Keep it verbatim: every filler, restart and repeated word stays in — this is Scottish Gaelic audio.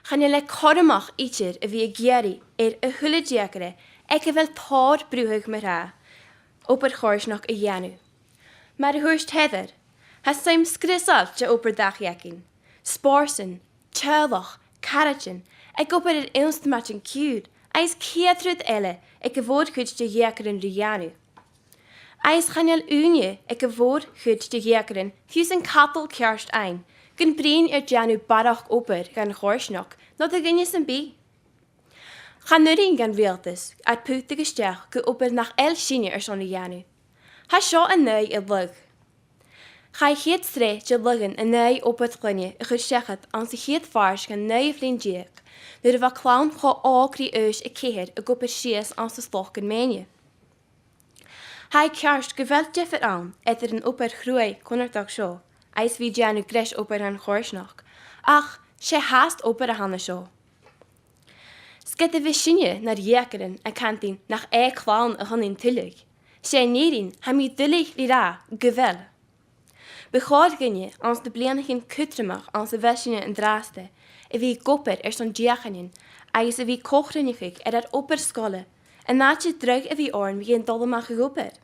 Chan eil e cothromach idir a bhith ag iarraidh air a h-uile deugairean aig a bheil tòrr brùthadh mar-thà obair choimhearsnachd a dhèanamh. Mar a thuirt Heather, tha suim sgriosail de obair dhachaigh againn, spòrsail, teaghlach, caraidean, ag obair air ionnsramaidean ciùil, agus ceud rud eile aig a' mhòr-chuid de dheugairean ri dhèanamh. Agus chan eil ùine aig a' mhòr-chuid de dheugairean fiù 's an cadal ceart fhaighinn gun bruidhinn air dèanamh barrachd obair dhan choimhearsnachd no do dhuine sam bith. Chan urrainn dhan riaghaltas ar putadh a-steach gu obair nach eil sinne airson a dhèanamh. Tha seo an aghaidh an lagh. Chaidh a' chiad sreath de laghan an aghaidh obair chloinne a chur seachad anns a' chiad phàirt dhen naoidheamh linn deug, nuair a bha clann cho òg ri aois a ceithir ag obair sìos anns an Sloc an Mèinne. Tha e ceart gu bheil diofar ann eadar an obair chruaidh cunnartach seo agus a bhith a' dèanamh greis obair dhan choimhearsnachd, ach 's e fhathast obair a th' ann an seo. 'S ged a bhios sinne nar dheugairean a' cantainn nach e clann a th' annainn tuilleadh, 's e an fhìrinn, tha mi duilich ri ràdh gu bheil. Bu chòir dhuinne anns na bliadhnaichean cudromach anns a bheil sinne an-dràsta a bhith ag obair airson deuchainnean agus a bhith co-chruinneachadh air ar obair sgoile, an àite droch a bhith oirnn mu dheidhinn dol a-mach a dh'obair.